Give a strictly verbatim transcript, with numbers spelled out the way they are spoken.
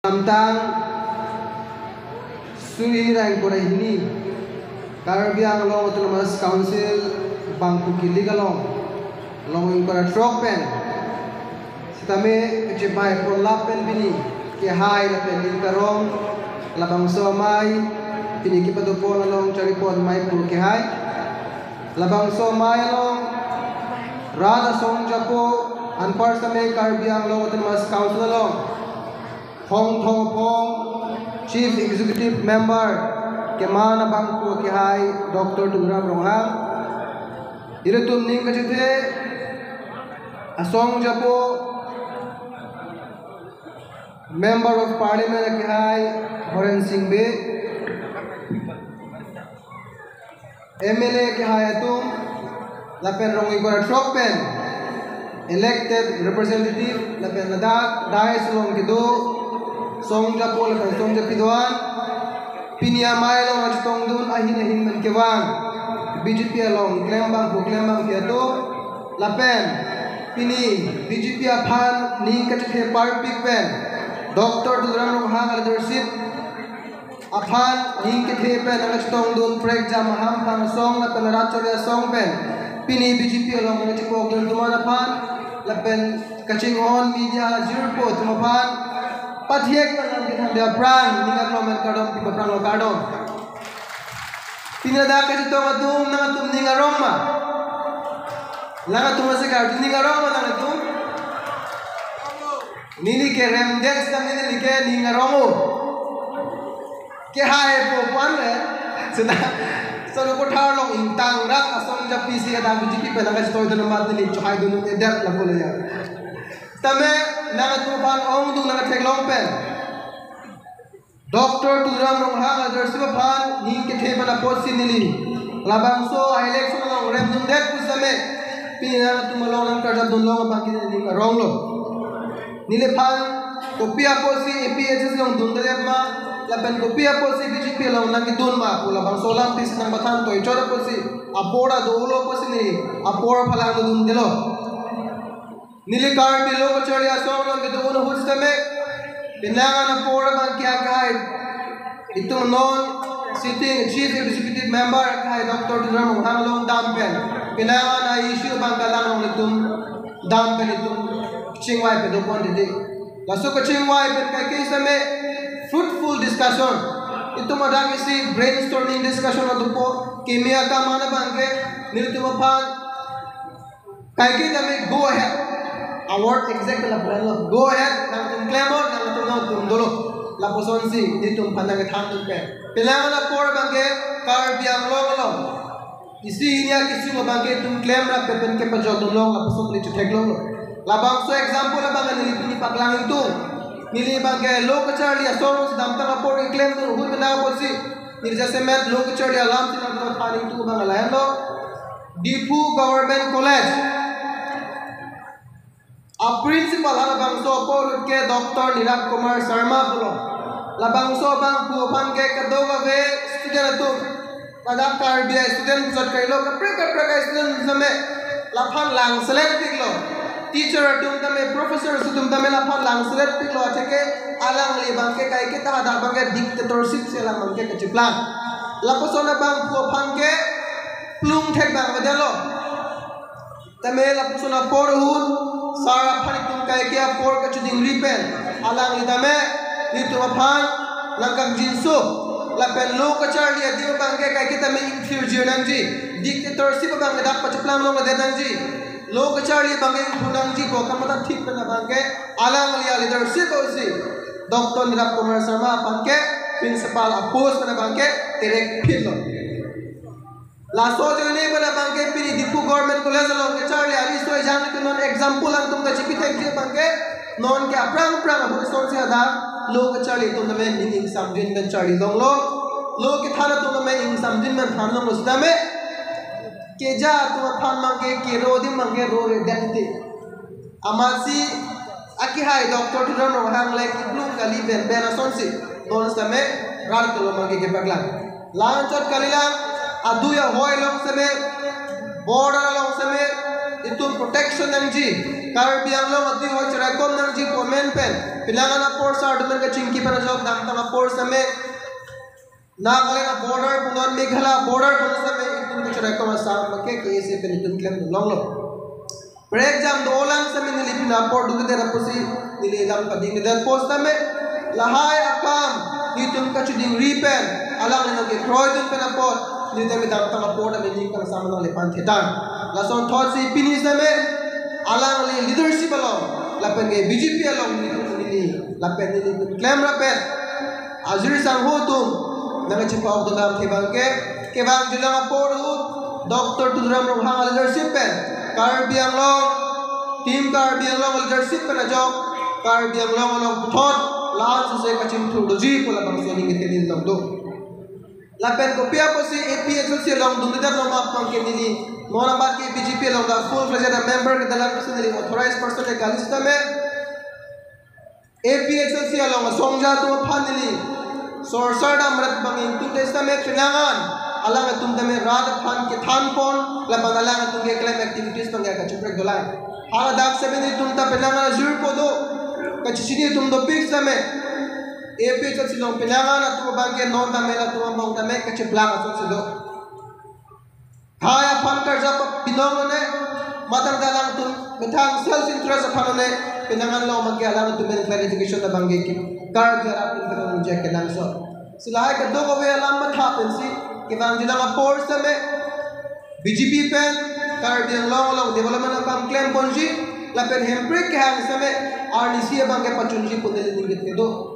Amtang suri rang kore hini Karbi Anglong Autonomous Council bangku kilik along long ingkoi ra throk pen sitame kachepahai ponlap pen pini kehai lapen ning karong labangso amei pini kepadopon along charipon amei pur kehai. Labangso amei along rat asong japo anpar sitame Karbi Anglong Autonomous Council along Hongthong Aphong, Chief Executive Member keman abangku kehai Doctor Tuliram Ronghang. Ilitum ning kachethe asong japo Member of Parliament kehai Horen Sing Bey, M L A kehai atum, lapen rong ingkoi ra throk pen elected representative, lapen ladak dais along kedo song japo lapen song japi do-an, pini amei along kachetongdun ahin ahin pen kevang B J P along klembangpo klembangpi atum, lapen pini B J P aphan ning kachethe parpik pen Doctor Tuliram Ronghang a leadership aphan ning kethe pen nangchetongdun prekjam ahamphan asong lapen rat chori asong pen pini B J P along nangchepokdun atum aphan lapen kachinghon media jirpo atum aphan pathiek pen nangkethan dia aphrang ning aklong pen kardom, pipa aphrang lo kardom. Pini ladak kachetong atum nangtum ning arong ma? Nangtum ase kardom ning arong ma nangtum? Neli ke remdet sitame neli ke ning arong o. Kehai po puan le. Seta solo kothar along ingtang rat asong japi si kadam B J P pen nangkachetoidun amat neli chohaidun edet lapu le ya. Tame nangtum aphan ongdung nangtheklong pen Doctor Tuliram Ronghang a leadership aphan ning kethe pen apotsi neli labangso a-election along remdundet pusitame pini nangtum along nangkarjapdun long abang ke neli ning arong lo. Neliphan kopi apotsi A P H L C along dundedet ma, lapen kopi apotsi B J P along nangkedun ma pu labangso alam pisi nangpathan toichot apotsi apor ado-o lo apotsi neli apor phalangdundelo. Neli Karbi lo kacharli asong along kedo-o ahut sitame penang an apor abang ke akehai itum non sitting Chief Executive Member akehai Doctor Tuliram Ronghang along dam pen penang an a-issue abang kalang along itum dam pen itum chingvai padopon didi. Laso kachingvai pen kaike sitame fruitful discussion, itum adak isi brainstorming discussion adopo, kimi akam an abang ke nelitum aphan kaike tame go ahead. A word exact lapu lo, go ahead, nangtum klemnon, nangtum nangtum dolo. Lapusonsi nelitum aphan nangkethandun pen penang an apor abang ke Karbi Anglong along isi hini akesung abang ke itum klem rapet pen kepajokdun long lapuson neli chetheklonglo. Labangso example abang neli pini paklang ingtung. Neli abang ke lo kacharli asong si damtang apor keklemdun ahut penang apotsi neli jasemet lo kacharli alam si nangtum aphan ingtung abang lahenlo. Diphu Government College a-principal halabangso apor ahut ke Doctor Nirab Kumar Sharma pulo. Labangso abangphu aphan ke kadokave student atum, ladak Karbi a-student pusot kailo, kaprek kaprek a-student sitame laphan langselet piklo. Teacher atum tame, professor atum tame laphan langselet piklo, atheke alangli abang ke kaike ta hadak abang ke dictatorship si alang abang ke kachiplang. Lapuson abangphu aphan ke plung thek abang avedetlo. Tame lapuson apor ahut sar aphan itum kaike apor kachedingri pen alangli tame nelitum aphan nangkangjinso lapen lo kacharli adim abang ke kaike tame ingthirjir nangji, dictatorship abang ke dak pachiplang longledet nangji, lo kacharli abang ke ingthur nangji pu akam matha thik pen abang ke alangli a-leadership ahutsi Doctor Nirab Kumar Sharma aphan ke principal a-post pen abang ke terek phitlo. Laso ajoine pen abang ke pini Diphu Government College along kacharli ariso ejang ke non example nangtum kachipi thekji abang ke non ke aphrang aphrang ahut asonsi hadak lo kacharli atum tame ning ingsamjin pen charli longlo. Lo kethan atum tame ingsamjin pen than longlo sitame keja atum aphan abang ke kero adim abang ke roredet ti. Amatsi akehai Doctor Tuliram Ronghang le kiplung kali pen pen asonsi non sitame rat kelomang ke kepaklang. La-anchot kalilang, adui ahoi along sitame, border along sitame itum protection nangji. Karbi Anglong ati hoi cheraikom nangji pu amen pen, penang an apor sar dumen kachingki pen ajok damtang apor same, Nagaland a-border punon, Meghalaya a-border punon same itum kacheraikom asam abangke K S A pen itum klem longlo. Prek jam dolang same neli pina apor dukde apotsi neli lam padingdet apot same, lahai akam nelitum kachidingri pen, alangli nangkekroi dun pen apot nelitum damtang apor ta neli kangsam nangli phan thetan. Lasonthotsi pini same alangli leadership along lapen ke B J P along nelitum neli lapen nelitum klem rapet ajir sangho atum nangchepok dodam thebang ke, kevang jilang apor ahut Doctor Tuliram Ronghang a-leadership pen, Karbi Anglong, Team Karbi Anglong a-leadership pen ajok Karbi Anglong along puthot la-an sese kachingthur doji pu labangso aning kethe neli longdo. Lapen kopi apotsi A P H L C along dungdedetlo ma pu abangke neli non amat ke B J P along ta full-fledged a-member kedalan pusi neli authorized person le kali sitame, A P H L C along asongja atum aphan neli sorsar dam rat bang ingtung te sitame, penang an alangtum tame rat aphan kethan pon lapen alangtum keklem activities abangke kacheprek dolang. Hala dak sitame nelitum ta penang an ajirpo do, kachechini atum dopik sitame, A P H L C along penang an atum abangke non tame latum abang tame kacheplak asonsi do. Lahai aphan karjap binong lone, matang ta alangtum methang self interest aphan lone, penang an along abangke alangtum pen clarification abangke ke Karbi arat pen penang an je kenangsot. Si lahai kadokave alam matha pensi kevang jilang apor same B J P pen Karbi Anglong along development akam klem ponji lapen Hemprek kehang same arnisi abangke pachunji pu neli ning kethe do.